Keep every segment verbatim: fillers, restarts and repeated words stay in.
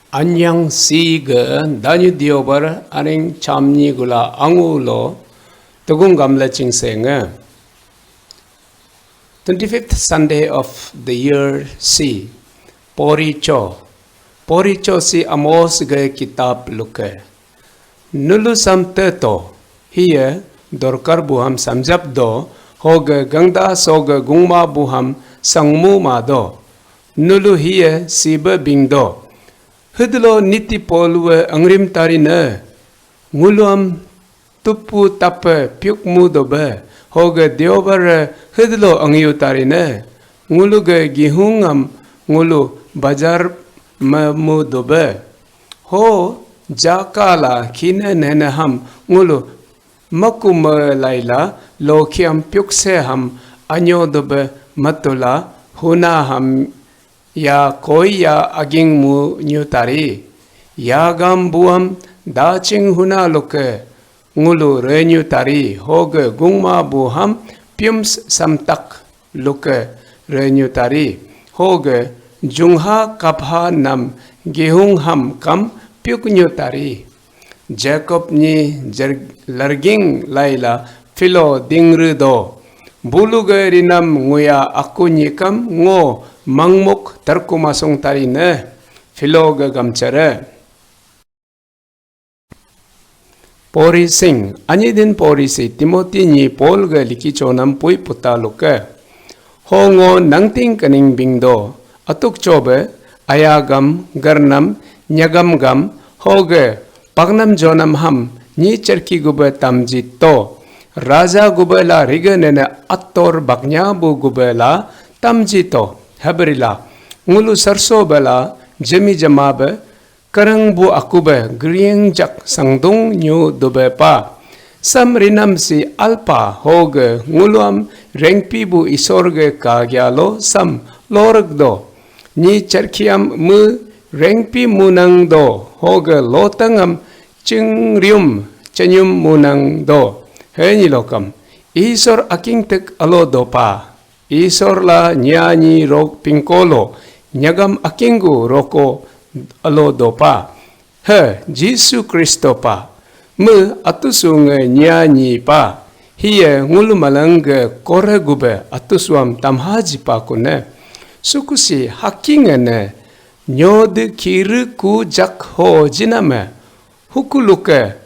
Anyang si ge danyu diobar aring chamnyi gula angu lo tegung gamla chingse nge. Twenty-fifth Sunday of the year C. Pori cho. Pori cho si Amos ge kitab luke. Nulu sam te to, hiye dorkar buham samjap do, hoge gangda soge gungma buham sangmu ma do. Nulu hiye sibe bing do. Hidlo niti polwe angrim tari ne. Nguluam tupu tape piukmu dobe, hoge diobar hidlo angyu tari ne. Ngulu ge gihungam ngulu bajar memu dobe. Ho jakala kine nene ham ngulu maku me laila lokiam piukse ham anyo dobe matula huna ham ya koi ya aging mu nyu tari. Ya gam buam daching huna luke ngulu renyu tari hoge gungma buham piums samtak luke renyu tari. Hoge jungha kapha nam gihung ham kam piuk nyu tari. Jacob ni jer-, larging laila Philo dingru do. Bulu ge rinam nguya aku nyikam ngo mangmuk terkumasung tari ne. Philo ge gamchare. Pori sing, anyi din pori si Timothy nyi Paul ge liki chonam pui puta luke. Ho ngo nangting kening bing do, atuk chobe, ayagam, garnam, nyagam gam, hoge, pagnam jonam ham, nyi cherki gube tamji to. Raja gube la rige nene ator baknya bu gube la tamji to. Hebrila, ngulu sarso bela, jemi jama be, kereng bu aku be gerieng jak sangdung nyu dube pa. Sam rinam si alpa hoge nguluam rengpi bu isor ge kagya lo sam lorek do. Nyi cherkiam me rengpi munang do hoge lotengam chingrium chenyum munang do. He nyi lokam. Isor aking tek alo do pa. Isor la nyanyi rok pingkolo, nyagam akinggu roko alo dopa. He, Jisu Kristo pa, me atusu nge nyanyi pa, hiye ngulu malang ge kore gube atusuam tamhaji pa kune. Sukusi hakinge ne, nyode kiri ku jak ho jiname, hukuluke,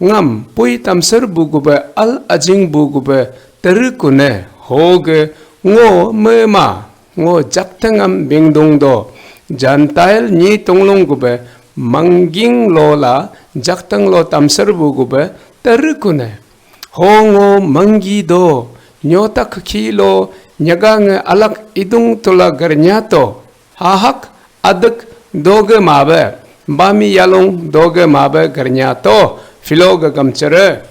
ngam pui tamsar bu gube al ajing bu gube teru kune hoge ngo mema ngo jaktengam bingdung do. Gentile nyi tunglung gube mangging lo la jakteng lo tamsar bu gube teru kune. Ho ngo manggi do nyotak khi lo nyaga nge alak idung tula garnyato. Hahak adek doge mabe, bami yalung doge mabe garnya to, Philo ge gamchere.